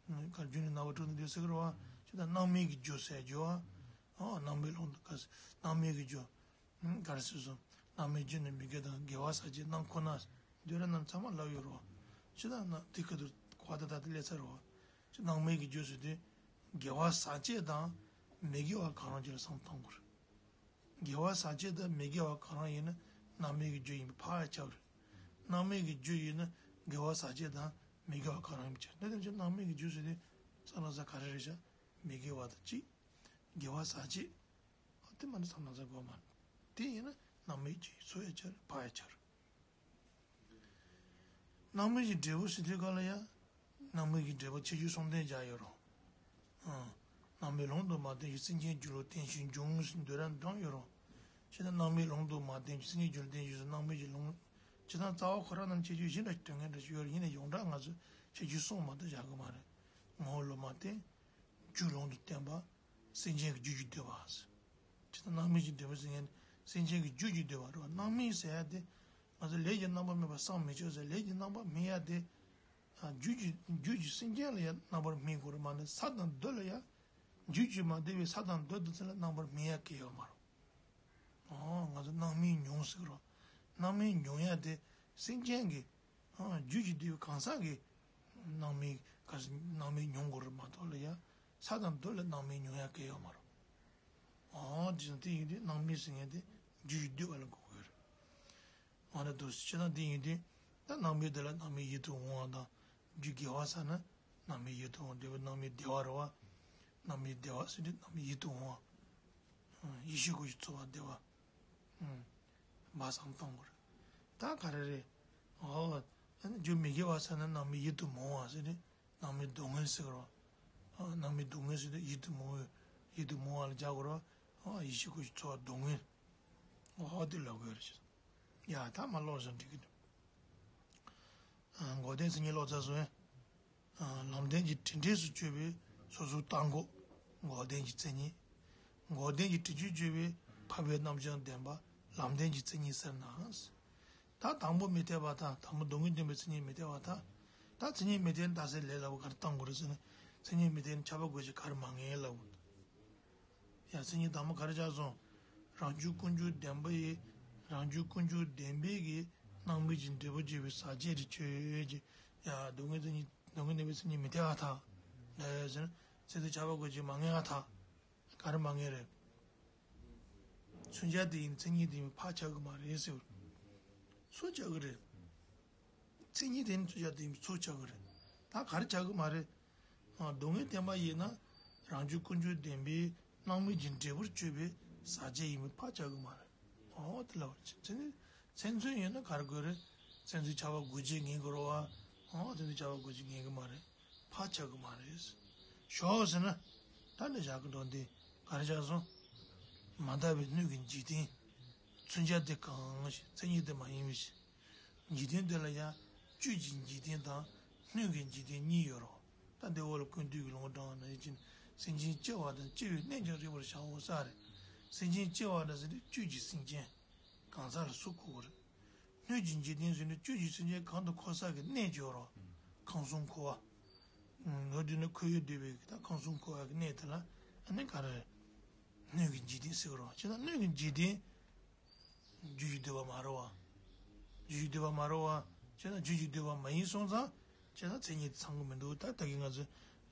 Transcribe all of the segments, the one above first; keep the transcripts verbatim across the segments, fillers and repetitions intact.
ག་རྒྱུ་ནི་རྣམ་པར་གྲོལ་ནས་འདུག་ཟེར་གི་རེད་བ། ཅི་ད་སྣང་མེད་ཀྱི་རྒྱུ་ཟེར་རྒྱུ་བ། ཨོ་སྣང་མེད་ལྷུན་གྲུབ་ག་ས་སྣང་མེད་ཀྱི་རྒྱུ། ག་རེ་ཟེར་སོང་། སྣང་མེད་རྒྱུ་ནི་མི་དགེ་དང་དགེ་བ་ཟག་བཅས་སྣང་ཁོ་ན། འདོད་ར་རྣམས་ཚང་མ་ལབ་ཡོད་རེད་བ། ཅི་ད་ན་དེ་ཁ་ཐུར་གོ་བ་ད་ད་དེ་སླེབས་ཚར་རེད་བ། ཅི་སྣང་མེད་ཀྱི་རྒྱུ་ཟེར་དུས། དགེ་བ་ཟག་བཅས་དང་མི་དགེ་བ་གང་རུང་གཅིག་ལ་བསམ་བཏང་དགོས་རེད། དགེ་བ་ཟག་བཅས་དང་མི་དགེ་བ་གང་རུང་ཡིན་ན་སྣང་མེད་ཀྱི་རྒྱུ་ཡིན་པ་ཕར་ཡང་ཁྱབ་རེད། སྣང་མེད་ཀྱི་རྒྱུ་ཡིན་ན་དགེ་བ་ཟག་བཅས་དང་མི་དགེ་བ་གང་རུང་ཡིན་པ་ཁྱབ། དེ་ལྟར་ཅི་སྣང་མེད་ཀྱི་རྒྱུ་ཟེར་དུས། བསམ་བློ་ས་ག་རེ་རེད་ཤག་མི་དགེ་བ་དང་གཅིག་དགེ་བ་ཟག་བཅས། ཨ་དེ་མ་ནི་བསམ་བློ་ས་དགོས་མ་རེད། དེ་ཡིན་ན་སྣང་མེད་ཀྱི་ཚུར་ཡང་ཁྱབ་རེད་ཕར་ཡང་ཁྱབ་རེད། སྣང་མེད་ཀྱི་འབྲས་བུ་ཟེར་དུས་ག་ལ་ཡ། སྣང་མེད་ཀྱི་འབྲས་བུ་ཁྱད་ཆོས་གསུམ་ལྡན་སྦྱར་ཡོད་རེད། ཨ། སྣང་མེད་ལྷུན་དུ་མ་བསྟན་ཞིང་། སེམས་ཅན་རྒྱུད་ལ་བརྟེན་ཞིང་འབྱུང་ཟེར་འདོད་ར་འབྲང་ཡོད་རེད། ཅི་ད་སྣང་མེད་ལྷུན་དུ་མ་བསྟན་ཞིང་། སེམས་ཅན་རྒྱུད་ལ་བརྟེན་ཞིང་ཟེར་སྣང་མེད་ཀྱི་ལྷུན། ཅི་ད་རྩ་བ་ཁོ་རང་རྣམས་ཁྱད་ཆོས་གཞན་འདྲ་དོན་ངན་འདྲ་ཞིག་ཡོད་རེད། ཡིན་ན་ཡོངས་གྲགས་ང་ཚོས་ཁྱད་ཆོས་གསུམ་མ་གཏོགས་བཞག་གི་མ་རེད། ངོ་བོ་ལ་མ་བརྟེན། རྒྱུ་ལྷུན་དུ་བསྟན་པ། སེམས་ཅན་གྱི་རྒྱུད་ཀྱི་འདོད་པ། ཅི་ད་སྣང་མེད་ཀྱི་འབྲས་བུ་ཟེར་མཁན་སེམས་ཅན་གྱི་རྒྱུད་ཀྱི་འདོད་པ་རེད་བ། སྣང་མེད་ཟེར་ཡ་དེ། ང་ཚོ་ལས་ཀྱི་རྣམ་པ་སྨིན་པ་བསམ་མི་ཆོག་ཟེར། ལས་ཀྱི་རྣམ་པ་སྨིན་ཡ་དེ། ཨ། རྒྱུད་ཀྱི་རྒྱུད་ཀྱི་སེམས་ཅན་ལ་ཡང་རྣམ་པར་སྨིན་དགོས་རེད་མ་ནི་ས་དང་རྡུལ་ལ་ཡང་། རྒྱུད་ཀྱིས་མ་བསྡུས་པའི་ས་དང་རྡུལ་དེ་ཚོ་ལ་རྣམ་པར་སྨིན་ཡ་གང་ཡང་ཡོད་མ་རེད། ཨོ་ང་ཚོ་སྣང་མེད་མྱོང་ཟེར་གི་རེད། སྣང་མེད་མྱོང་ཡ་དེ་སེམས་ཅན་གྱི། ཨ། རྒྱུད་ཀྱིས་བསྡུས་པའི་གང་ཟག་གི་སྣང་མེད་ག་སྣང་མེད་མྱོང་དགོས་རེད་མ་གཏོགས་ལ་ཡ། ས་དང་རྡུལ་ལ་སྣང་མེད་མྱོང་ཡ་གང་ཡང་ཡོད་མ་རེད། ཨོ་དེ་ཡིན་དུས་སྣང་མེད་ཟེར་མཁན་དེ་རྒྱུད་ཀྱིས་བསྡུས་པ་ལ་གོ་དགོས་རེད། འོ་ན་འདུག་སེ་བྱས་ན་འདི་ཡིན་དུས། ད་སྣང་མེད་དེ་ལ་སྣང་མེད་ཡིད་དུ་འོང་བ་དང་། རྒྱུ་དགེ་བ་ཟེར་ན་སྣང་མེད་ཡིད་དུ་འོང་། དེ་བས་སྣང་མེད་བདེ་བ་རེད་བ། སྣང་མེད་བདེ་བ་ཟེར་དུས་སྣང་མེད་ཡིད་དུ་འོང་བ། ཡིད་བཞིན་སྐུ་བཞི་ཚོར་བ་བདེ་བ། བསམ་བཏང་དགོས་རེད། ད་ག་རེ་རེད། འོ། རྒྱུ་མི་དགེ་བ་ཟེར་ན་སྣང་མེད་ཡིད་དུ་མི་འོང་བ་ཟེར་ནས། སྣང་མེད་སྡུག་བསྔལ་ཟེར་གི་རེད་བ། སྣང་མེད་སྡུག་བསྔལ་ཟེར་དུས་ཡིད་དུ་མི་འོང་བའི། ཡིད་དུ་མི་འོང་བ་ལ་སྦྱར་དགོས་རེད་བ། ཡིད་བཞིན་སྐུ་བཞི་ཚོར་བ་སྡུག་བསྔལ། འོ་དེ་ལབ་དགོས་རེད། ཡ་ད་མ་ཀློག་བཞིན་འགྲིག་གི་འདུག་འགོག་བདེན་མཚན་ཉིད་ཀློག་ཚར་སོང་ངས། ལམ་བདེན་གྱི་དྲི་འབྲས་སུ་གཅོད་པའི་སོ་སོའི་རྟགས་འགོག་འགོག་བདེན་གྱི་མཚན་ཉིད། འགོག་བདེན་གྱི་དྲི་ཆོས་གཅོད་པའི་འཕགས་པའི་རྣམ་བྱང་བདེན་པ་ལམ་བདེན་གྱི་མཚན་ཉིད་ཟེར་ན། ད་དང་པོ་མི་འཐད་པར་ཐལ། དང་པོ་སྡུག་བསྔལ་བདེན་པའི་མཚན་ཉིད་མི་འཐད་པར་ཐལ། ད་མཚན་ཉིད་མི་འཐད་ནི་རྟགས་གསལ་ལས་སླ་པོ་ག་རེ་བཏང་དགོས་རེད་ཟེར་ན། མཚན་ཉིད་མི་འཐད་ནི་ཁྱབ་པ་དགོས་ཀྱི་ག་རེ་མ་ངེས་ལབ། ཡ་མཚན་ཉིད་དང་པོ་ག་རེ་ཆགས་སོང་། རང་རྒྱུད་ཀུན་འབྱུང་བདེན་པ་ཡི། རང་རྒྱུད་ཀུན་འབྱུང་བདེན་པའི་གི་སྣང་མེད་ཀྱི་འབྲས་བུ་བརྗོད་པའི་ཟག་བཅས་དྲི་ཆོས་ཀྱི། ཡ་སྡུག་བསྔལ་མཚན་ཉིད་སྡུག་བསྔལ་བདེན་པའི་མཚན་ཉིད་མི་འཐད་པར་ཐལ། ལབ་ཟེར་ན། མཚན་ཉིད་ཁྱབ་པ་དགོས་ཀྱི་མ་ངེས་པར་ཐལ། ག་རེ་མ་ངེས་རེད། མཚོན་བྱ་དེ་ཡིན་མཚན་ཉིད་དེ་ཡིན་ཕར་ཆགས་ཀྱི་མ་རེད་ཟེར་བ། ཚུར་ཆགས་ཀྱི་རེད། མཚན་ཉིད་དེ་ནི་མཚོན་བྱ་དེ་ཡིན་ཚུར་ཆགས་ཀྱི་རེད། ད་ག་རེ་ཆགས་ཀྱི་མ་རེད། སྡུག་བསྔལ་བདེན་པ་ཡིན་ན་རང་རྒྱུད་ཀུན་འབྱུང་བདེན་པའི་སྣང་མེད་ཀྱི་འབྲས་བུར་གྱུར་པའི་ཟག་བཅས་ཡིན་པས་ཕར་ཆགས་ཀྱི་མ་རེད། འོ་དེ་ལབ་པ་ཅིག་མཚན་ཉིད་མཚན་མཚོན་ཡོད་ན་ག་རེ་དགོས་རེད། མཚན་མཚོན་ཁྱབ་པ་དགོས་ཀྱི་ངེས་དགོས་རེད་བ། འོ་མཚན་མཚོན་ཁྱབ་པ་དགོས་ཀྱི་ངེས་ཀྱི་མ་རེད། ཕར་ཆགས་ཀྱི་མ་རེད། ཞོག་ཟེར་ན། ད་འདི་བཞག་གི་འདུག་འདི་ག་རེ་ཆགས་སོང་། མ་དག་པའི་སྣོད་ཀྱི་འཇིག་རྟེན། མཚོན་བྱ་དེ་གང་ཞིག་མཚན་ཉིད་དེ་མ་ཡིན་པའི་ཕྱིར། འཇིག་རྟེན་དེ་ལ་ཡང་བཅུད་ཀྱི་འཇིག་རྟེན་དང་སྣོད་ཀྱི་འཇིག་རྟེན་གཉིས་ཡོད་རེད། ད་འདི་འོག་ལ་ཀུན་བཏུས་ཀྱི་ལུང་དྲངས་པ་ནང་བཞིན་སེམས་ཅན་སྐྱེ་བ་དང་སྐྱེ་བའི་གནས་ཀྱང་རིག་པར་བྱའོ་ཟེར་རེད། སེམས་ཅན་སྐྱེ་བ་དང་ཟེར་དུས་བཅུད་ཀྱི་སེམས་ཅན། གང་ཟག་ལ་སུ་གོ་གི་རེད། སྣོད་ཀྱི་འཇིག་རྟེན་ཟེར་ནས་བཅུད་ཀྱི་སེམས་ཅན་གང་དུ་འཁོར་ས་གི་གནས་ཀྱི་ཡོད་རེད། ཁམས་གསུམ་འཁོར་བ། ལོ་དུས་ནི་འཁོར་བའི་འདོད་པའི་ད་ཁམས་གསུམ་འཁོར་བ་གི་གནས་དེ་ལ་ཨ་ནི་ག་རེ་རེད། སྣོད་ཀྱི་འཇིག་རྟེན་ཟེར་གི་རེད་བ། བྱས་ན་སྣོད་ཀྱི་འཇིག་རྟེན། རྒྱུད་ཀྱི་འདོད་པ་མ་རེད་བ། རྒྱུད་ཀྱི་འདོད་པ་མ་རེད་བ། བྱས་ན་རྒྱུད་ཀྱི་འདོད་པ་མ་ཡིན་སོང་ཙང་། བྱས་ན་མཚན་ཉིད་ཚང་གི་མི་འདུག་ད་ལྟ་གི་ང་ཚོས་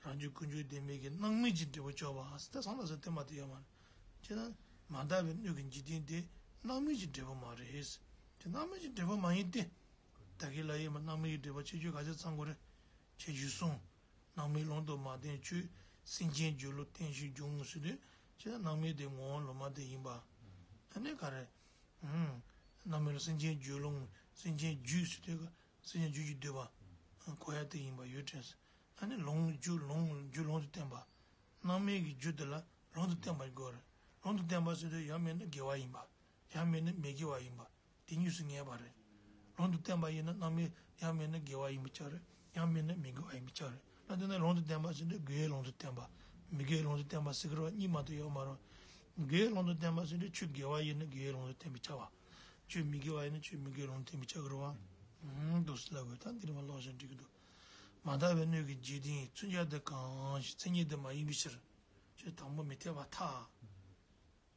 རང་རྒྱུད་ཀུན་འབྱུང་བདེན་པའི་གི་སྣང་མེད་ཀྱི་འབྲས་བུ་སྐྱོབ་པ་ཟེར་ད་སང་ད་ཟེར་དེ་མ་དེ་ཡོད་མ་རེད། བྱས་ན་མ་དག་པའི་སྣོད་ཀྱི་འཇིག་རྟེན་དེ་སྣང་མེད་ཀྱི་འབྲས་བུ་མ་རེད། དེ་སྣང་མེད་ཀྱི་འབྲས་བུ་མ་ཡིན་ཏེ། ད་གི་ལ་ཡིན་མ་སྣང་མེད་ཀྱི་འབྲས་བུ་ཁྱད་ཆོས་ག་ཚོད་ཚང་དགོས་རེད། ཁྱད་ཆོས་གསུམ། སྣང་མེད་ལྷུན་དུ་མ་བསྟན་ཆོས། སེམས་ཅན་རྒྱུད་ལ་བརྟེན་ཞིང་འབྱུང་ཟེར་དུས། ཁྱེད་སྣང་མེད་དེ་ངོ་བོ་ལ་མ་བསྟན་ཡིན་པ། ཨ་ནི་ག་རེ། སྣང་མེད་ལ་སེམས་ཅན་རྒྱུད་ལ་སེམས་ཅན་རྒྱུད་ཟེར་དུས་སེམས་ཅན་རྒྱུད་ཀྱི་འདོད་པ། གོ་ཡ་དེ་ཡིན་པ་ཡོད་དྲན། ཨ་ནི་ལྷུན་རྒྱུད་ལྷུན་རྒྱུད་ལྷུན་དུ་བསྟན་པ། སྣང་མེད་ཀྱི་རྒྱུད་དེ་ལ་ལྷུན་དུ་བསྟན་པ་དགོས་རེད། ལྷུན་དུ་བསྟན་པ་ཟེར་དུས་ཡང་མིན་ན་དགེ་བ་ཡིན་པ། ཡང་མིན་ན་མི་དགེ་བ་ཡིན་པ། དེ་གཉིས་སུ་ངེས་པ་རེད། ལྷུན་དུ་བསྟན་པ་ཡིན་ན་སྣང་མེད་ཡང་མིན་ན་དགེ་བ་ཡིན་པ་ཆགས་རེད། ཡང་མིན་ན་མི་དགེ་བ་ཡིན་པ་ཆགས་རེད། ད་དེ་ནས་ལྷུན་དུ་བསྟན་པ་ཟེར་དུས་དགེ་བའི་ལྷུན་དུ་བསྟན་པ། མི་དགེ་བའི་ལྷུན་དུ་བསྟན་པ་ཟེར་གི་རེད་བ། གཉིས་མ་གཏོགས་ཡོད་མ་རེད། དགེ་བའི་ལྷུན་དུ་བསྟན་པ་ཟེར་དུས་ཆོས་དགེ་བ་ཡིན་ན་དགེ་བའི་ལྷུན་དུ་བསྟན་པ་ཆགས་པ། ཆོས་མི་དགེ་བ་ཡིན་ན་ཆོས་མི་དགེ་བའི་ལྷུན་དུ་བསྟན་པ་ཆགས་གི་རེད་བ། ཨང་འདུག་སེ་ལབ་དགོས། ད་འདི་རིང་མ་ཀློག་བཞིན་འགྲིག་གི་འདུག་མ་དག་པའི་སྣོད་ཀྱི་འཇིག་རྟེན་མཚོན་བྱ་དེ་གང་ཞིག་མཚན་ཉིད་དེ་མ་ཡིན་པའི་ཕྱིར། ཞེས་དང་པོ་མི་འཐད་པར་ཐལ།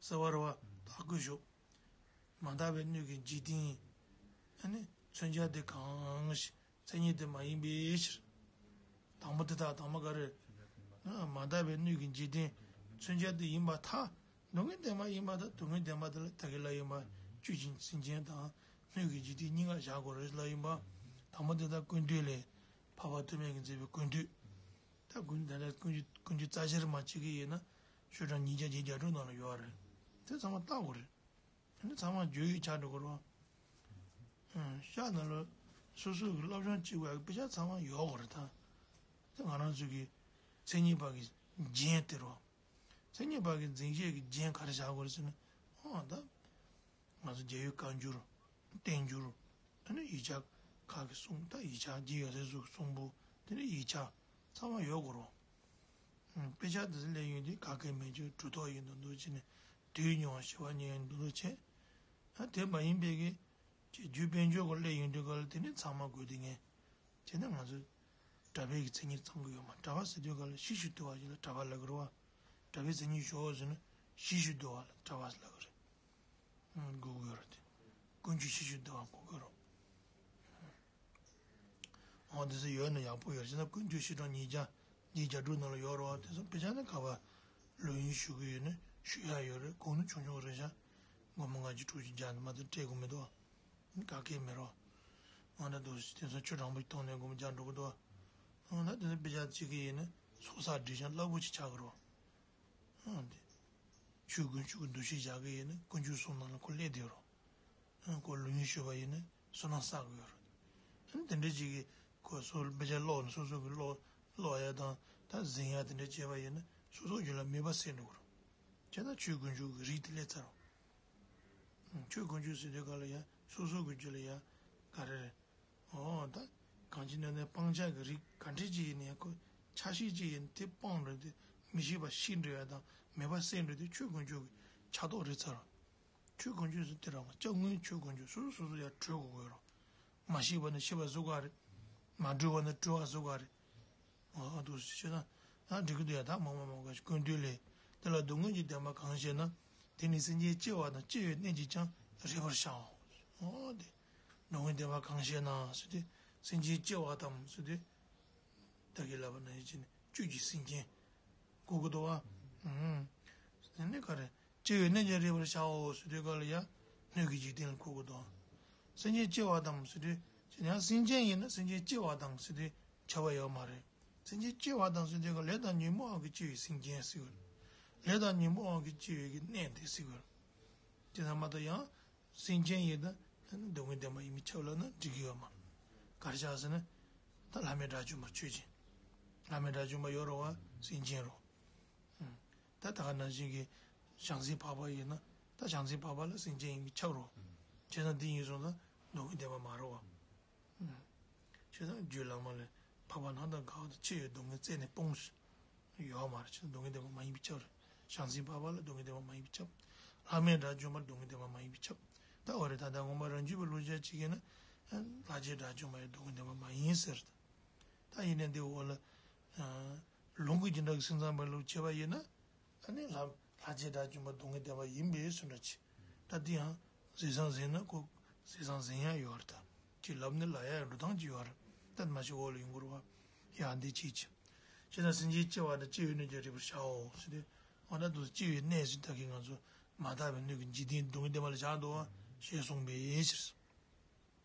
ཟེར་བ་རེད་བ། ད་བཀོད་ཤོག་མ་དག་པའི་སྣོད་ཀྱི་འཇིག་རྟེན། ཨ་ནི་མཚོན་བྱ་དེ་གང་ཞིག་མཚན་ཉིད་དེ་མ་ཡིན་པའི་ཕྱིར། དང་པོ་དེ་དག་དང་པོ་ག་རེ། མ་དག་པའི་སྣོད་ཀྱི་འཇིག་རྟེན་མཚོན་བྱ་དེ་ཡིན་པར་ཐལ། སྡུག་བསྔལ་བདེན་པ་ཡིན་པར་ཐལ། སྡུག་བསྔལ་བདེན་པ་དེ་ལ་ད་གིན་ལབ་ཡིན་པ། བཅུད་ཀྱི་སེམས་ཅན་དང་སྣོད་ཀྱི་འཇིག་རྟེན་གཉིས་ཀ་བཞག་དགོས་རེད་ལབ་ཡིན་པ། དང་པོ་དེ་དག་ཀུན་བཏུས་ལས། འཕགས་པ་ཐོགས་མེད་ཀྱིས་མཛད་པའི་ཀུན་བཏུས། ད་ཀུན་ད་ལྟ་ཀུན་བཏུས་ཀུན་བཏུས་རྩ་ཆེར་མ་བྱེད་ཀྱི་ཡིན་ན། ཤོག་གྲངས་ཉིས་བརྒྱ་བརྒྱད་བརྒྱ་དྲུག་ནང་ལ་ཡོད་རེད། དེ་ཚང་མ་བལྟ་དགོས་རེད། དེ་ནི་ཚང་མ་བརྗོད་ཡིག་ཆགས་འགྲོ་གི་རེད་བ། ཤག་ནང་ལ་སོ་སོ་གི་སློབ་སྦྱོང་བྱེད་དགོས་ཡག་དཔེ་ཆ་ཚང་མ་ཡོད་དགོས་རེད་ད། དེ་ང་རང་ཚོ་གི་མཚན་ཉིད་པ་གི་རྒྱན་དེ་རེད་བ། མཚན་ཉིད་པ་གི་འཛིན་བྱེད་ཀྱི་རྒྱན་ག་རེ་བཞག་དགོས་རེད་ཟེར་ན། ཨོ་ད། ང་ཚོ་རྒྱལ་བའི་བཀའ་འགྱུར། བསྟན་འགྱུར། ཨ་ནི་ཡིག་ཆ་ཁག་གི་གསུང་། ད་ཡིག་ཆ་རྒྱལ་ཡོད་སའི་གསུང་གསུང་འབུམ། དེ་ནི་ཡིག་ཆ་ཚང་མ་ཡོད་དགོས་རེད། དཔེ་ཆ་དེ་ཚོ་ལས་ཡོང་དུས་ག་གེ་མེད་ཅིག་གྲུབ་ཐོབ་ཡིན་མདོག་མདོག་བྱས་ནས། དུས་མྱོང་བ་ཞི་བ་ཉིད་ཡིན་མདོག་མདོག་བྱས། ཨ་དེ་མ་ཡིན་པའི་གི། ཅིག་རྒྱུ་དཔལ་འབྱོར་གོ་སླེབས་ཡོང་དུས་ག་ལ་དེ་ནི་ཚང་མ་དགོས་དུས་ངས། བྱས་ན་ང་ཚོས་གྲྭ་པའི་གི་མཚན་ཉིད་ཚང་གི་ཡོད་མ། གྲྭ་པ་ཟེར་དུས་ག་ལ་ཞི་ཞིང་དུལ་བ་ཞིག་ལ་གྲྭ་པ་ལབ་གི་རེད་བ། གྲྭ་པའི་མཚན་ཉིད་ཞོག་ཟེར་ན་ཞི་ཞིང་དུལ་བ་ལ་གྲྭ་པ་ལབ་གི་རེད། དགོས་ཀྱི་ཡོད་རེད་དེ། ཀུན་སྤྱོད་ཞི་ཞིང་དུལ་བ་དགོས་ཀྱི་རེད། འོ་དེ་ཚོ་ཡོད་ན་ཡག་པོ་ཡོད་རེད། བྱས་ན་ཀུན་སྤྱོད་བཤུས་གྲངས་ཉིས་བརྒྱ་ཉིས་བརྒྱ་དྲུག་ནང་ལ་ཡོད་རེད་བ། དེ་ཚོ་དཔེ་ཆ་ནི་ག་པར་ལོ་ཡིན་ཞུ་གི་ཡོད་ན་ཞུ་ཡག་ཡོད་རེད། གོང་ནི་ཆུང་ཆུང་རེད་ཤག་སྒོར་མོ་ལྔ་བཅུ་དྲུག་ཅུ་བརྒྱབ་ནས་མ་གཏོགས་སྤྲད་དགོས་མི་འདུག་བ། ག་གེ་མེད་རེད་བ། འོ་ན་འདུག་དེ་ཚོ་ཆུ་གྲང་པོ་ཞིག་བཏུང་ནས་སྒོར་མོ་བརྒྱ་འགྲོ་གི་འདུག་བ། འོ་ན་དེ་ཚོ་དཔེ་ཆ་བྱེད་ཀྱི་ཡིན་ན་ཚོགས་བསགས་སྒྲིག་སྦྱང་རླབས་པོ་ཆེ་ཆགས་ཀྱི་རེད་བ། ཨང་དེ། ཆོས་དཀོན་མཆོག་གི་འདུ་ཤེས་བཞག་གི་ཡིན་ན་དཀོན་མཆོག་གསུམ་ནང་ལ་ཁོ་སླེབས་བསྡད་རོ། ཨང་ཁོ་ལུས་ངག་ཆོས་པ་ཡིན་ན་བསོད་ནམས་བསགས་དགོས་རོ། ཨང་དེ་འདྲ་ཅིག་གིས་ཁོ་སོ་སོ་དཔེ་ཆ་ཀློག་ནས་སོ་སོ་གི་ཀློག་ཀློག་ཡ་དང་ད་འཛིན་ཡ་དེ་འདྲ་བྱས་པ་ཡིན་ན་སོ་སོ་རྒྱུད་ལ་མོས་པ་སད་འགྲོ་གི་རོ། བྱས་ན་ཆོས་དཀོན་མཆོག་གི་རིགས་དེ་སླེབས་ཚར་རོ། ཨང་ཆོས་དཀོན་མཆོག་ཟེར་དུས་ག་ལ་ཡ་སོ་སོ་གི་རྒྱུད་ལ་ཡ་ག་རེ་རེད། འོ་ད། གང་ཅི་ནས་ནས་སྤང་བྱ་གི་རིགས་ག་འདྲ་ཅིག་ཡིན་ནའི་ཁོ་ཆ་ཤས་ཅིག་ཡིན་དེ་སྤངས་འགྲོ་དུས་མི་ཤེས་པ་ཤེས་འགྲོ་ཡ་དང་མོས་པ་སད་འགྲོ་དུས་ཆོས་དཀོན་མཆོག་གི་ཆ་ཐོག་རེད་ཚར་རོ། ཆོས་དཀོན་མཆོག་ཟེར་དེ་རང་སྐྱབས་དངོས་ཆོས་དཀོན་མཆོག་སོ་སོ་སོ་སོ་ཡར་གྲོལ་དགོས་དགོས་རོ། མ་ཤེས་པ་ནི་ཤེས་པ་བཟོ་དགོས་རེད། མ་གྲོལ་བ་ནི་གྲོལ་བ་བཟོ་དགོས་རེད། འོ་འདུག་ཞེ་ན། ཡང་འགྲིག་གི་འདུག་ཡ་ད་མང་མང་མང་ག་ཞིག་ཀུན་བཏུས་ལས། དེ་ལ་སྡུག་བསྔལ་གྱི་བདེན་པ་གང་ཞེ་ན། དེ་ནི་སེམས་ཅན་སྐྱེ་བ་དང་སྐྱེ་བའི་གནས་ཀྱིས་ཀྱང་རིག་པར་བྱའོ། འོ་དེ། སྡུག་བསྔལ་བདེན་པ་གང་ཞེ་ན་ཟེར་དུས། སེམས་ཅན་སྐྱེ་བ་དང་ཟེར་དུས། ད་གིན་ལབ་པ་ནང་བཞིན་བཅུད་ཀྱི་སེམས་ཅན། གོ་གི་འདུག་བ། ཨུམ། དེ་ནི་ག་རེ། སྐྱེ་བའི་གནས་ཀྱང་རིག་པར་བྱའོ་ཟེར་དུས་ག་ལ་ཡ། སྣོད་ཀྱི་འཇིག་རྟེན་ལ་གོ་གི་འདུག་སེམས་ཅན་སྐྱེ་བ་དང་ཟེར་དུས། ཡང་སེམས་ཅན་ཡིན་ན་སེམས་ཅན་སྐྱེ་བ་དང་ཟེར་དུས་ཁྱབ་པ་ཡོད་མ་རེད། སེམས་ཅན་སྐྱེ་བ་དང་ཟེར་དུས་ག་ལས་དང་ཉོན་མོངས་པ་གིས་སྐྱེ་བའི་སེམས་ཅན་ཟེར་གི་རེད། ལས་དང་ཉོན་མོངས་པ་གིས་སྐྱེ་བའི་གི་གནས་དེ་ཟེར་གི་རེད། དེ་ཙམ་མ་གཏོགས་ཡང་། སེམས་ཅན་ཡིན་ན་སྡུག་བསྔལ་བདེན་པ་ཡིན་མིན་ཁྱབ་ལབ་ན་འགྲིག་གི་ཡོད་མ་རེད། ག་རེ་ཆགས་ཟེར་ན། ད་ལྷ་མིའི་དགྲ་བཅོམ་པ་ཆོས་ཅན། ལྷ་མིའི་དགྲ་བཅོམ་པ་ཡོད་རེད་བ་སེམས་ཅན་རེད། ད་ད་ག་ནང་བཞིན་གྱི་བྱང་སེམས་འཕགས་པ་ཡིན་ན་ད་བྱང་སེམས་འཕགས་པ་ལ་སེམས་ཅན་ཡིན་མིན་ཁྱབ་རེད། བྱས་ཙང་འདི་ཡིན་སོང་ན་སྡུག་བསྔལ་བདེན་པ་མ་རེད་བ། བྱས་ཙང་རྒྱུད་བླ་མ་ལས་འཕགས་པ་ལྷ་དང་འགལ་བ་དང་ཆེ་བའི་སྡུག་བསྔལ་རྩད་ནས་སྤོངས་སོ། ཡོད་མ་རེད། ཅི་སྡུག་བསྔལ་བདེན་པ་མ་ཡིན་པས་ཁྱབ་རེད། བྱང་སེམས་འཕགས་པ་ལ་སྡུག་བསྔལ་བདེན་པ་མ་ཡིན་པས་ཁྱབ། ལྷ་མིའི་དགྲ་བཅོམ་པ་ལ་སྡུག་བསྔལ་བདེན་པ་མ་ཡིན་པས་ཁྱབ། ད་འོ་རེད། ད་ལྟ་ངོ་མ་རང་རྒྱུད་པའི་ལུགས་སྦྱར་བྱེད་ཀྱི་ན། ལྷ་རྗེའི་དགྲ་བཅོམ་པ་ཡང་སྡུག་བསྔལ་བདེན་པ་མ་ཡིན་ཟེར། ད་ཡིན་ནའི་འདི་འོག་ལ། ལུང་གི་སྦྱིན་བདག་གི་སེམས་ཙམ་པའི་ལུགས་བྱས་པ་ཡིན་ན། ཨ་ནི་ལྷ་ལྷ་རྗེའི་དགྲ་བཅོམ་པ་སྡུག་བསྔལ་བདེན་པ་ཡིན་པའི་ཚུལ་འདྲ་ཅིག་ད་འདི་ཡང་ཟེར་སང་ཟེར་ན་ཁོ་ཟེར་སང་ཟེར་ཡ་ཡོད་རེད་ད། ཅིག་ལབ་ནི་ལབ་ཡ་འགྲོ་སྟངས་ཅིག་ཡོད་རེད། ད་མ་ཤི་འོག་ལ་ཡོང་གི་རེད་བ། ཡ་འདི་ཅིག་ཅིག་བྱས་ན་སེམས་ཅན་སྐྱེ་བ་དང་སྐྱེ་བའི་གནས་ཀྱང་རིག་པར་བྱའོ་ཟེར་ཏེ། འོ་ན་འདུག་སྐྱེ་བའི་གནས་ཟེར་ད་གིན་ང་ཚོ་མ་དག་པའི་སྣོད་ཀྱི་འཇིག་རྟེན་སྡུག་བསྔལ་བདེན་པ་ལ་བཞག་འདུག་བ་ཞེས་གསུངས་པའི་ཕྱིར།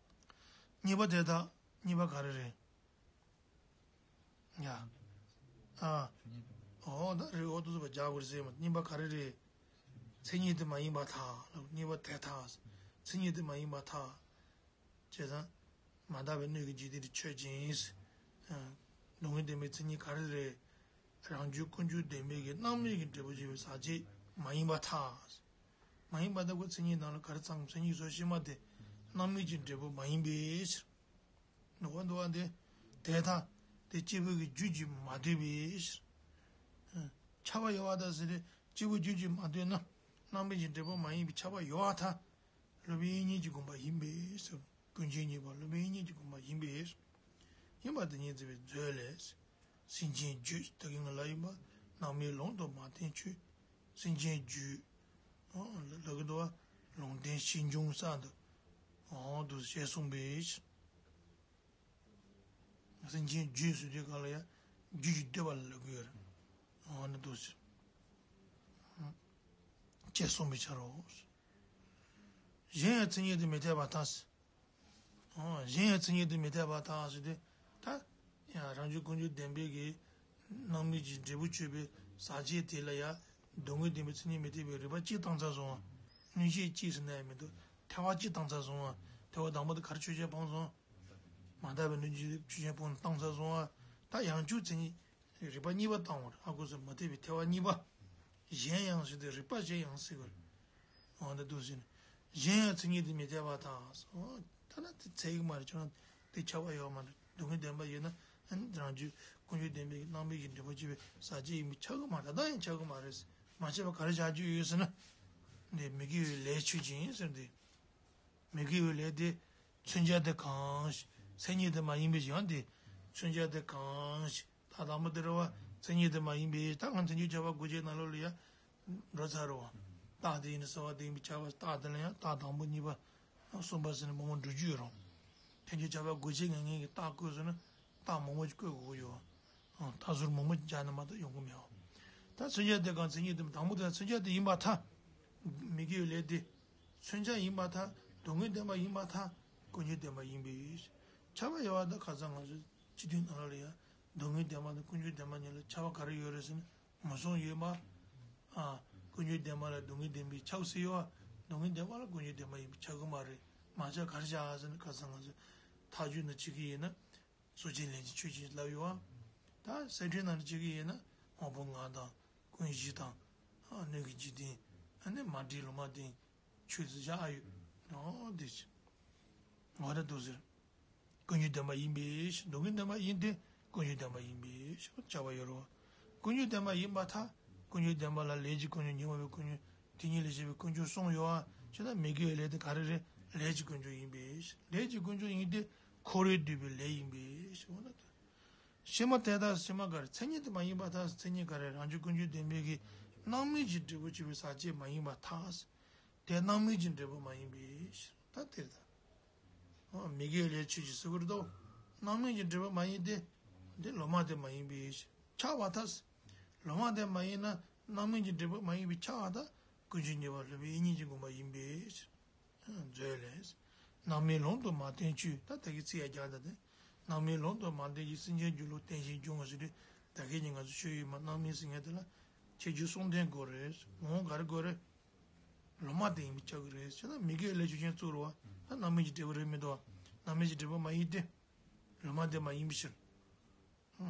གཉིས་པ་དེ་དག་གཉིས་པ་ག་རེ་རེད། ཡ། ཨ། འོ་ད་རེད། འོ་དུ་ཟུ་བ་རྒྱག་དགོས་ཟེར་མ། གཉིས་པ་ག་རེ་རེད། མཚན་ཉིད་དུ་མ་ཡིན་པར་ཐལ། གཉིས་པ་དེ་དག་མཚན་ཉིད་དུ་མ་ཡིན་པར་ཐལ། བྱས་ཙང་། མ་དག་པའི་སྣོད་ཀྱི་འཇིག་རྟེན་དེ་ཆོས་ཅན། སྡུག་བསྔལ་བདེན་པའི་མཚན་ཉིད་ག་རེ་རེད། རང་རྒྱུད་ཀུན་འབྱུང་བདེན་པའི་གི་སྣང་མེད་ཀྱི་འབྲས་བུ་བྱས་པའི་ཟག་བཅས་མ་ཡིན་པར་ཐལ། མ་ཡིན་པར་ཐལ་ཁོ་མཚན་ཉིད་ནང་ལ་ག་རེ་ཚང་མཚན་ཉིད་སོགས་ཕྱི་མ་དེ་སྣང་མེད་ཀྱི་འབྲས་བུ་མ་ཡིན་པའི་ཕྱིར། ནོར་བ་འདུ་བ་འདི། དེ་ལྟ། དེ་སྐྱེས་བུ་གི་རྒྱུད་ཀྱིས་མ་ལྡོག་པའི་ཕྱིར། ཁྱབ་པ་ཡོད་པ་དང་ཟེར་ཏེ་སྐྱེས་བུ་རྒྱུད་ཀྱིས་མ་ལྡོག་ན། སྣང་མེད་ཀྱི་འབྲས་བུ་མ་ཡིན་པའི་ཁྱབ་པ་ཡོད་པར་ཐལ། སློབ་དཔོན་དབྱིག་གཉེན་གྱི་དགོངས་པ་ཡིན་པས་སོ། ཀུན་མཁྱེན་གཉིས་པ་སློབ་དཔོན་དབྱིག་གཉེན་གྱི་དགོངས་པ་ཡིན་པས། ཡིན་པ་དེ་ཉིད་བརྩི་བའི་མཛོད་ལས། སེམས་ཅན་རྒྱུད་ད་གིན་ང་ལ་ཡིན་པ། སྣང་མེད་ལུང་དུ་མ་བསྟན་ཆོས། སེམས་ཅན་རྒྱུད། ལ་གི་འདུག་བ། ལུང་བསྟན་ཤེས་འབྱུང་ས་འདུག་འོ་འདུག་ཞེས་གསུངས་པས། སེམས་ཅན་རྒྱུད་ཟེར་དུས་གང་ལ་ཡང་རྒྱུད་ཀྱི་བསྟོད་པ་ལ་ལབ་ཀྱི་ཡོད་རེད། འོ་ན་འདུག་ཟེར། ཅེས་གསུངས་པའི་ཕྱིར་རོ། གཞན་ཡང་མཚན་ཉིད་དུ་མི་འཐད་པར་ཐལ། འོ་གཞན་ཡང་མཚན་ཉིད་དུ་མི་འཐད་པར་ཐལ་ཟེར་དུས་ད། ཡང་རང་རྒྱུད་ཀུན་འབྱུང་བདེན་པའི་གི་སྣང་མེད་ཀྱི་འབྲས་བུ་གཅོད་པའི་ཟག་བཅས་དེ་ལ་ཡང་སྡུག་བསྔལ་བདེན་པའི་མཚན་ཉིད་མི་འཐད་པའི་རིགས་པ་གཅིག་བཏང་ཚར་སོང་ང་། མངོན་ཤེས་གཅིག་ཟེར་ན་ཡང་མི་འདུག་ཐལ་བ་གཅིག་བཏང་ཚར་སོང་ང་། ཐལ་བ་དང་པོ་དེ་ག་རེ་ཆོས་ཅན་སྤངས་སོང་། མ་དག་པའི་གནོད་བྱེད་ཆོས་ཅན་སྤངས་བཏང་ཚར་སོང་ང་། ད་ཡང་བསྐྱར་མཚན་ཉིད་རིགས་པ་གཉིས་པ་བཏང་བར་ཨ་ཁུ་སོགས་མ་འཐད་པའི་ཐལ་བ་གཉིས་པ། གཞན་ཡང་ཟེར་དུས་རིགས་པ་གཞན་ཡང་ཟེར་དགོས། འོ་ན་འདུག་ཟེར་ནས། གཞན་ཡང་མཚན་ཉིད་དུ་མི་འཐད་པར་ཐལ། འོ་ཐ་ན་དེ་ཚད་ཀྱི་མ་རེད་ཁྱོད་རང་དེ་ཁྱབ་པ་ཡོད་མ་རེད། སྡུག་བསྔལ་བདེན་པ་ཡིན་ན་རང་རྒྱུད་ཀུན་འབྱུང་བདེན་པའི་སྣང་མེད་ཀྱི་འབྲས་བུ་གཅོད་པའི་ཟག་བཅས་ཡིན་པས་ཁྱབ་ཀྱི་མ་རེད། ད་ལྟ་ཡང་ཁྱབ་ཀྱི་མ་རེད། མ་ཁྱབ་པ་ག་རེ་བཞག་རྒྱུ་ཡོད་ཟེར་ན། འདི་མི་དགེ་བའི་ལས་ཆོས་ཅན་ཟེར་ཏེ། མི་དགེ་བའི་ལས་དེ། མཚོན་བྱ་དེ་གང་ཞིག་མཚན་ཉིད་དུ་མ་ཡིན་པའི་ཡང་དེ། མཚོན་བྱ་དེ་གང་ཞིག་ད་དང་པོ་དེ་རེད་བ། མཚན་ཉིད་དུ་མ་ཡིན་པའི་ད་ང་མཚན་ཉིད་ཁྱབ་པ་དགོས་ཆེད་ནང་ལོགས་ལ་ཡང་འགྲོ་ཚར་རེད་བ། རྟགས་དེ་ཡིན་ན་གསལ་བ་དེ་ཡིན་པས་ཁྱབ་པ་རྟགས་དེ་ལ་ཡང་རྟགས་དང་པོ་གཉིས་པ་གསུམ་པ་ཟེར་ནས་མང་པོ་འགྲོ་རྒྱུ་ཡོད་རུང་། མཚན་ཉིད་ཁྱབ་པ་དགོས་ཆེད་ངེས་ངེས་ཀྱི་རྟགས་བཀོད་ཟེར་ན་རྟགས་མང་པོ་ཞིག་བཀོད་དགོས་ཀྱི་ཡོད་བ། རྟགས་ཟུར་མང་པོ་སྦྱར་ན་མ་གཏོགས་ཡོང་གི་མེད་བ། ད་མཚོན་བྱ་དེ་གང་མཚན་ཉིད་དུ་དང་པོ་དེ་མཚོན་བྱ་དེ་ཡིན་པར་ཐལ། མི་དགེ་བའི་ལས་དེ། མཚོན་བྱ་ཡིན་པར་ཐལ། སྡུག་བསྔལ་བདེན་པ་ཡིན་པར་ཐལ། ཀུན་འབྱུང་བདེན་པ་ཡིན་པས། ཁྱབ་པ་ཡོད་པ་དང་ཁ་སང་ང་ཚོ་སྤྱི་དོན་ནང་ལ་ཡང་སྡུག་བསྔལ་བདེན་པ་དང་ཀུན་འབྱུང་བདེན་པ་གཉིས་ལ་ཁྱབ་པ་ག་རེ་ཡོད་རེད་ཟེར་ན་ངོས་བཟུང་ཡོད་པ། ཨ། ཀུན་འབྱུང་བདེན་པ་ལ་སྡུག་བསྔལ་བདེན་པས་ཁྱབ་སྲིད་ཡོད་པ། སྡུག་བསྔལ་བདེན་པ་ལ་ཀུན་འབྱུང་བདེན་པ་ཡིན་པས་ཁྱབ་ཀྱི་མ་རེད། མ་ཁྱབ་ག་རེ་བྱ་ཟེར་ན་ཁ་སང་ང་ཚོ་ཐག་གཅོད་ནང་བྱེད་ཀྱི་ཡིན་ན། སོ་སྐྱེ་ལས་ཀྱི་ཆོས་ཅན་ལབ་ཡོད་པ། ད་གསེར་ཕྲེང་ནང་བྱེད་ཀྱི་ཡིན་ན་དབང་པོ་ལྔ་དང་ཀུན་གཞི་དང་། སྣོད་ཀྱི་འཇིག་རྟེན། ཨ་ནི་མ་འདྲེས་ལོ་མ་བསྟན། ཆོས་ཚུལ་བཞག་ཨ་ཡོད། འོ་དེ་ཅི། འོ་ད་འདུག་ཟེར། ཀུན་འབྱུང་བདེན་པ་ཡིན་པས་སྡུག་བསྔལ་བདེན་པ་ཡིན་ཏེ་ཀུན་འབྱུང་བདེན་པ་ཡིན་པས་ཁྱབ་པ་ཡོད་རེད་བ། ཀུན་འབྱུང་བདེན་པ་ཡིན་པར་ཐལ། ཀུན་འབྱུང་བདེན་པ་ལ་ལས་ཀྱི་ཀུན་འབྱུང་ཉོན་མོངས་པའི་ཀུན་འབྱུང་དེ་ཉིད་ལས་སྐྱེས་པའི་ཀུན་འབྱུང་གསུམ་ཡོད་པ་ཅེ་ན་མི་དགེ་བའི་ལས་དེ་ག་རེ་རེད། ལས་ཀྱི་ཀུན་འབྱུང་ཡིན་པས་ལས་ཀྱི་ཀུན་འབྱུང་ཡིན་ཏེ་འཁོར་བས་བསྡུས་པའི་ལས་ཡིན་པས་འོ་ན་ད། ཕྱི་མ་དེ་ལྟར་ཕྱི་མ་ག་རེ་མཚན་ཉིད་དུ་མ་ཡིན་པར་ཐལ། མཚན་ཉིད་ག་རེ་རང་རྒྱུད་ཀུན་འབྱུང་བདེན་པའི་གི་སྣང་མེད་ཀྱི་འབྲས་བུ་གཅོད་པའི་ཟག་བཅས་མ་ཡིན་པར་ཐལ། དེ་སྣང་མེད་ཀྱི་འབྲས་བུ་མ་ཡིན་པས་ད་དེ་ལྟར། མི་དགེ་བའི་ལས་ཆོས་ཅན་ཟེར་གྱི་རེད་དོ། སྣང་མེད་ཀྱི་འབྲས་བུ་མ་ཡིན་ཏེ། འདི་ལོ་མ་དེ་མ་ཡིན་པས། ཁྱབ་པར་ཐལ། ལོ་མ་དེ་མ་ཡིན་ན་སྣང་མེད་ཀྱི་འབྲས་བུ་མ་ཡིན་པས་ཁྱབ་པར་ཐལ། ཀུན་འབྱུང་ཉེ་བར་སློབ་པའི་དབྱིག་གཉེན་གྱིས་བསྒོམ་པ་ཡིན་པས། མཛོད་ལས། སྣང་མེད་ལུང་དུ་མ་བསྟན་ཆོས་ད་ད་གི་ཚིག་ཡ་རྒྱག་ད་དེ། སྣང་མེད་ལུང་དུ་མ་བསྟན་ཞིང་སེམས་ཅན་རྒྱུད་ལུགས་བསྟན་ཞིང་སྦྱོང་ཟེར་དུས་ད་གི་ནི་ང་ཚོ་ཆོས་ཡོད་མ་སྣང་མེད་ཟེར་མཁན་དེ་ལ་ཁྱད་ཆོས་གསུམ་ལྡན་དགོས་རེད། ངོ་བོ་ག་རེ་དགོས་རེད། ལོ་མ་དེ་ཡིན་པས་ཁྱབ་ཀྱི་རེད་ཟེར་ན་མི་དགེ་བའི་ལས་ཆོས་ཅན་གཙོ་རུ་བ་ད་སྣང་མེད་ཀྱི་འབྲས་བུ་རེད་མི་འདུག་བ། སྣང་མེད་ཀྱི་འབྲས་བུ་མ་ཡིན་ཏེ། ལོ་མ་དེ་མ་ཡིན་པའི་ཕྱིར།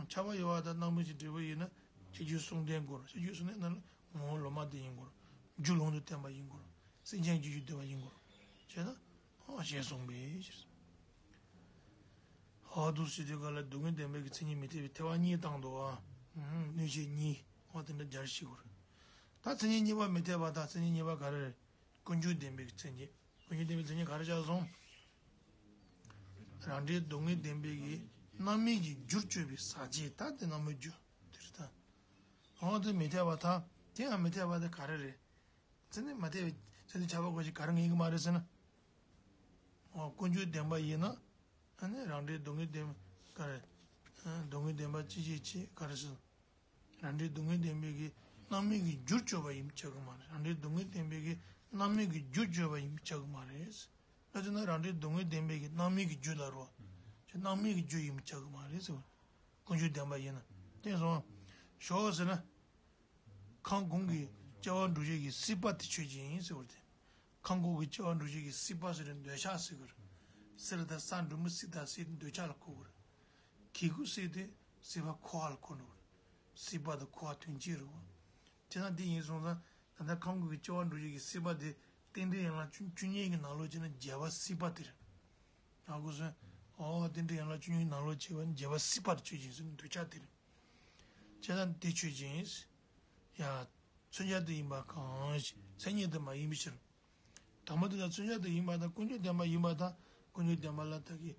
ཁྱབ་པ་ཡོད་པ་དང་སྣང་མེད་ཀྱི་འབྲས་བུ་ཡིན་ན་ཁྱད་ཆོས་གསུམ་ལྡན་དགོས་རེད། ཁྱད་ཆོས་གསུམ་ལྡན་ན་ངོ་བོ་ལོ་མ་དེ་ཡིན་དགོས་རེད། རྒྱུ་ལུང་དུ་བསྟན་པ་ཡིན་དགོས་རེད། སེམས་ཅན་རྒྱུད་ཀྱི་བསྟན་པ་ཡིན་དགོས་རེད། བྱས་ན་ཞེས་གསུངས་པའི་ཕྱིར། ཧོ་འདུག་ཟེར་དུས་ག་ལ་སྡུག་བསྔལ་བདེན་པའི་གི་མཚན་ཉིད་མི་འཐད་པའི་ཐལ་བ་གཉིས་བཏང་འདུག་ཨ། གནོད་བྱེད་གཉིས་འོ་དེ་འདྲ་སྦྱར་ཤེས་དགོས་རེད། ད་མཚན་ཉིད་གཉིས་པ་མི་འཐད་པ་དང་མཚན་ཉིད་གཉིས་པ་ག་རེ་རེད། ཀུན་འབྱུང་བདེན་པའི་གི་མཚན་ཉིད། ཀུན་འབྱུང་བདེན་པའི་མཚན་ཉིད་ག་རེ་ཆགས་སོང་། རང་འབྲས་སྡུག་བསྔལ་བདེན་པའི་གི་སྣང་མེད་ཀྱི་རྒྱུར་གྱུར་པའི་ཟག་བཅས་ད་དེ་སྣང་མེད་རྒྱུ་དེ་རེད་ད། འོ་དེ་མི་འཐད་པ་དང་དེ་ཡང་མི་འཐད་པ་དེ་ག་རེ་རེད། མཚན་ཉིད་མ་འཐད་པའི་ཚེ་འདི་ཁྱབ་པ་དགོས་ཀྱི་ག་རེ་ངེས་ཀྱི་མ་རེད་ཟེར་ན། འོ་ཀུན་འབྱུང་བདེན་པ་ཡིན་ན། ཨ་ནི་རང་འབྲས་སྡུག་བསྔལ་བདེན་ག་རེ། སྡུག་བསྔལ་བདེན་པ་ཅི་ཞིག་ཅི་ག་རེ་ཟེར། རང་འབྲས་སྡུག་བསྔལ་བདེན་པའི་གི་སྣང་མེད་ཀྱི་རྒྱུར་གྱུར་པ་ཡིན་པས་ཁྱབ་ཀྱི་མ་རེད། རང་འབྲས་སྡུག་བསྔལ་བདེན་པའི་གི་སྣང་མེད་ཀྱི་རྒྱུར་གྱུར་པ་ཡིན་པས་ཁྱབ་ཀྱི་མ་རེད། ད་དེ་ན་རང་འབྲས་སྡུག་བསྔལ་བདེན་པའི་གི་སྣང་མེད་ཀྱི་རྒྱུ་ལ་རོ། ཁྱོད་སྣང་མེད་ཀྱི་རྒྱུ་ཡིན་པས་ཁྱབ་ཀྱི་མ་རེད་ཟེར་བ། ཀུན་འབྱུང་བདེན་པ་ཡིན་ན། དེ་སོང་། ཞོག་ཟེར་ན། ཁམས་གོང་གི་སྐྱེ་བ་འགྲོ་བྱེད་ཀྱི་སྲིད་པ་དེ་ཆོས་ཅན་ཡིན་ཟེར་བ་དེ། ཁམས་གོང་གི་སྐྱེ་བ་འགྲོ་བྱེད་ཀྱི་སྲིད་པ་ཟེར་ཏེ་འདོད་ཆགས་ཟེར་གི་རེད། སྲིད་ལ་ད་ས་འབྲུ་མི་སྲིད་ད་སྲིད་འདོད་ཆགས་ལ་གོ་གི་རེད། གི་གུ་སྲིད་དེ་སྲིད་པ་འཁོར་བ་ལ་གོ་འགྲོ་གི་རེད། སྲིད་པ་དང་འཁོར་བ་དོན་གཅིག་རེད་བ། དེ་ན་དེ་ཡིན་སོང་ཙང་ད་ལྟ་ཁམས་གོང་གི་སྐྱེ་བ་འགྲོ་བྱེད་ཀྱི་སྲིད་པ་དེ་རྟེན་འབྲེལ་ཡན་ལག་བཅུ་བཅུ་གཉིས་ཀྱི་ནང་ལོགས་བྱས་ན་རྒྱས་པ་སྲིད་པ་དེ་རེད། ང་ཀུན་སོང་། ཨོ་རྟེན་འབྲེལ་ཡན་ལག་བཅུ་གཉིས་ནང་ལོགས་བྱས་པ་ནི་རྒྱས་པ་སྲིད་པ་དེ་ཆོས་ཅན་ཟེར་ནས་འདོད་ཆགས་དེ་རེད། བྱས་ཙང་དེ་ཆོས་ཅན། ཡ། མཚོན་བྱ་དུ་ཡིན་པ་གང་ཞིག་མཚན་ཉིད་དུ་མ་ཡིན་པའི་ཕྱིར། དང་པོ་དེ་ལ་མཚོན་བྱ་དུ་ཡིན་པ་དང་ཀུན་འབྱུང་བདེན་པ་ཡིན་པ་དང་ཀུན་འབྱུང་བདེན་པ་ལ་ད་གི།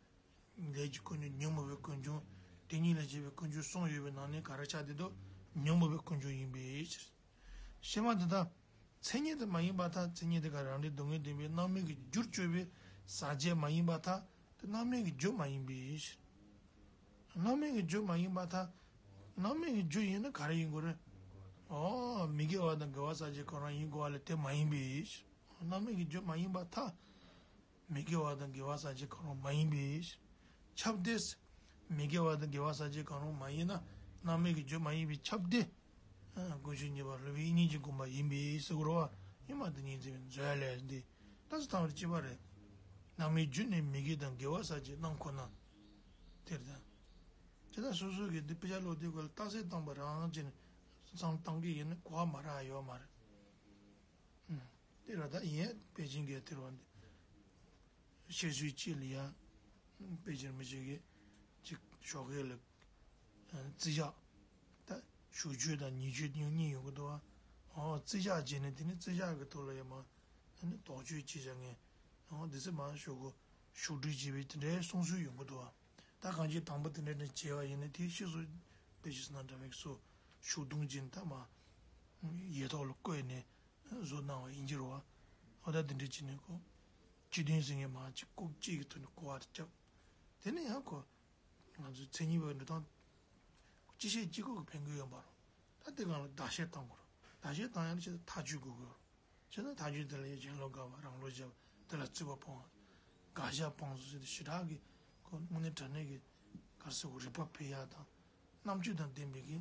ལས་ཀྱི་ཀུན་འབྱུང་ཉོན་མོངས་པའི་ཀུན་འབྱུང་། དེ་གཉིས་ལས་སྐྱེས་པའི་ཀུན་འབྱུང་གསུམ་ཡོད་པའི་ནང་ནས་ག་རེ་ཆགས་བསྡད་འདུག་ཉོན་མོངས་པའི་ཀུན་འབྱུང་ཡིན་པའི་ཕྱིར། ཕྱི་མ་འདི་དག་མཚན་ཉིད་དུ་མ་ཡིན་པར་ཐལ། མཚན་ཉིད་དེ་ག་རང་འབྲས་སྡུག་བསྔལ་བདེན་པའི་རྣམ་སྨིན་གྱི་རྒྱུར་གྱུར་པའི་ཟག་བཅས་མ་ཡིན་པར་ཐལ། དེ་རྣམ་སྨིན་གྱི་རྒྱུ་མ་ཡིན་པའི་ཕྱིར། རྣམ་སྨིན་གྱི་རྒྱུ་མ་ཡིན་པར་ཐལ། རྣམ་སྨིན་གྱི་རྒྱུ་ཡིན་ན་ག་རེ་ཡིན་དགོས་རེད། ཨོ། མི་དགེ་བ་དང་དགེ་བ་ཟག་བཅས་གང་རུང་ཡིན་དགོས་པ་ལས་དེ་མ་ཡིན་པའི་ཕྱིར། རྣམ་སྨིན་གྱི་རྒྱུ་མ་ཡིན་པར་ཐལ། མི་དགེ་བ་དང་དགེ་བ་ཟག་བཅས་གང་རུང་མ་ཡིན་པའི་ཕྱིར། ཁྱབ་སྟེ། མི་དགེ་བ་དང་དགེ་བ་ཟག་བཅས་གང་རུང་མ་ཡིན་ན་རྣམ་སྨིན་གྱི་རྒྱུ་མ་ཡིན་པས་ཁྱབ་སྟེ། ཀུན་ཤེས་གཉིས་པ་སློབ་དཔོན་དབྱིག་གཉེན་གྱིས་དགོངས་པ་ཡིན་པས་ཟེར་དགོས་རེད་བ། ཡིན་མ་དེ་ཉིད་འཛིན་པའི་མཛོད་ལས་འདི་ལྟ་ཚུལ་དང་པོར་གཅིག་པ་རེད། རྣམ་སྨིན་རྒྱུ་ནི་མི་དགེ་དང་དགེ་བ་ཟག་བཅས་རྣམས་ཁོ་ན། དེར་ལྟ། དེ་དག་སོ་སོ་གིས་འདི་དཔེ་ཆ་ཀློག་དུས་སྐབས་ལ་རྟགས་གསལ་བཏང་པ་རང་བྱས་ནས་བསམ་བཏང་གི་ཡིན་ན་གོ་བ་མ་རག་ཡོད་མ་རེད། དེ་ར་ད་ཡིན་པེ་ཅིན་གྱི་དེར་བ་འདི། ཤེས་ཚུལ་གཅིག་ལ་ཡ། དཔེ་ཆ་མི་ཅིག་གིས་ཅིག་ཞོགས་ཀས་ལ། རྩིས་ཞག་ད་ཞོགས་ཆུ་དང་ཉི་ཆུ་གཉིས་ཡོང་གི་འདུག་བ། ཨོ་རྩིས་ཞག་བྱས་ནས་དེ་ནི་རྩིས་ཞག་གི་ཐོག་ལ་ཡ་མ། ཨ་ནི་དོགས་གཅོད་བྱེད་བྱ་ངན། ཨོ་འདི་ཚེ་མ་ཞོག་གོ་ཞོགས་དྲུག་བྱས་པའི་དེ་འདྲའི་གསུང་སྲོལ་ཡོང་གི་འདུག་བ། ད་གང་ཅི་དང་པོ་དེ་འདྲ་ནས་བྱས་པ་ཡིན་ན་དེའི་ཕྱིས་སུ་དཔེ་ཆ་སྣ་འདྲ་མིག་སོ་ཞོགས་དུང་ཅན་ད་མ། ཡེ་ཐོག་ལ་བཀོད་ནས། བཟོ་གནང་བ་ཡིན་གྱི་རེད་བ། འོ་ད་འདི་འདྲ་བྱས་ནས་ཁོ། སྤྱི་དོན་ཟེར་མཁན་མ་ཅིག་ལྐོག་གཅིག་གི་ཐོག་ནས་གོ་བ་རེ་བརྒྱབ། དེ་ནས་ཡང་ཁོ། ང་ཚོའི་མཚན་ཉིད་པའི་འགྲོ་སྟངས། སྤྱི་བཤད་སྤྱི་ཁོག་གི་ཕན་གྱི་ཡོད་པ་རེད། ད་དེ་གང་ལ་བརྡ་བཤད་བཏང་དགོས་རེད། བརྡ་བཤད་བཏང་ཡང་ཆེད་དུ་ཐག་གཅོད་དགོས་ཀྱི་རེད། བྱས་ན་ཐག་གཅོད་དེ་ལ་ཡང་གཞན་ལུགས་དགག་པ་རང་ལུགས་བརྒྱབ་དེ་ལ་རྩོད་པ་སྤོང་བ། དགག་བཞག་སྤོང་ཚུལ་ཟེར་ཏེ་ཞེ་དྲག་གི་ཁོ་དངོས་གནས་དྲང་གནས་ཀྱི་ག་རེ་ཟེར་དགོས་རིགས་པ་འཕེལ་ཡག་དང་རྣམ་དཔྱོད་དང་ལྡན་པའི་གི